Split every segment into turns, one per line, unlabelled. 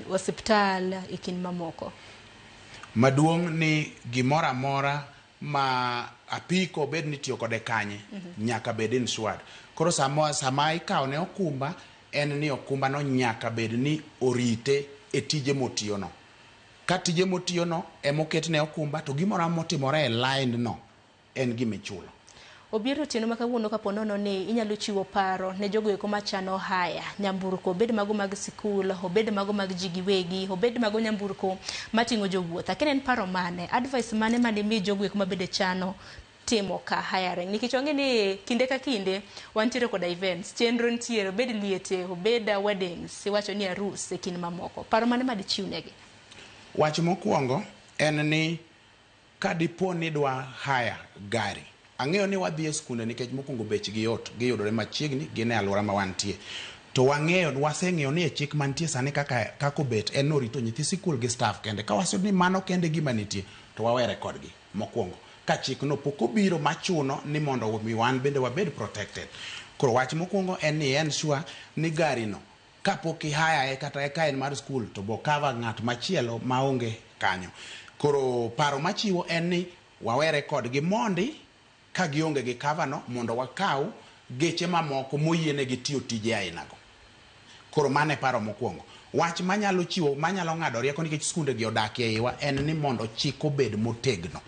Osiptal e kind mamoko.
Maduong' ni gimoro amora ma apiko bed ni itiyo kode kanye, nyaka bed insured. Koro sama ikawo ne okumba, en ni okumba no nyaka bed ni orite e tije motiyo no. Ka tije motiyo no emoketne okumba, to gimoro amora motimore e line no en gima ichulo.
Obiero otieno ma kawuono, kapo nono ni inyalo chiwo paro ne jogo eko machano haya nyamburko, obed mago mag sikul, obed mago mag ji giwegi, obed mago nyamburko mating'o jowuoth, akia en paro mane, advice mane madimi jogo eko mabende chano timo ka hiring, nikech wang'e ni kinde ka kinde wantiere koda events, chenro nitiere, obed liete, obed weddings, iwacho ni arus e kind mamoko, paro mane madichiw negi?
Wach mokwongo en ni ka dipo ni idwa hire gari, ang'eyo ni wadhi e skunde nikech mokwongo bechgi yot, giyudore machiegni, gin e alwora ma wantie. To wang'eyo, waseng'eyo ni e chik mantie sani kaka obet en ni orito nyithi sikul gi staff kende. Ka waseyudo ni mano kende e gima nitie, to wawere kodgi mokwongo. Ka chikno pok obiro machuno ni mondo mi wan bende wabed protected. Koro wach mokwongo en ni ensure ni gari no kapok ihayae kata ka en mar skul to bo cover ng'at machielo maonge kanyo. Koro paro machiwo en ni wawere kodgi mondi ka gionge gi cover no mondo wakaw geche mamoko moyienegi tiyo tije aina go. Koro mano e paro mokwongo. Wach manyalo chiwo, manyalo ng'ado rieko nikech skunde gi odak e iwa en ni mondo chik obed motegno.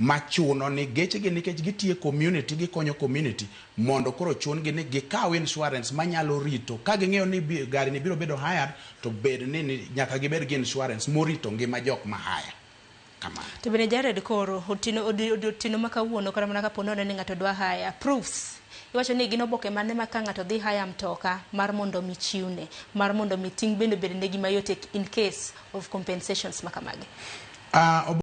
Machuno ni geche gi nikech gitiyo e community, gikonyo community, mondo koro chun gi ni gikaw insurance manyalo rito. Ka ging'eyo ni gari ni biro bedo hired, to bed ni nyaka gibed gi insurance morito ngima jok ma hire. Kamano.
To bende Jared, koro otieno ma kawuono, kata mana kapo nono ni ng'ato dwa hire, proofs iwacho ni gin oboke mane ma ka ng'ato dhi hire mtoka mar mondo mi chiwne, mar mondo mi ting' bende obed negi mayot in case of compensations makamagi?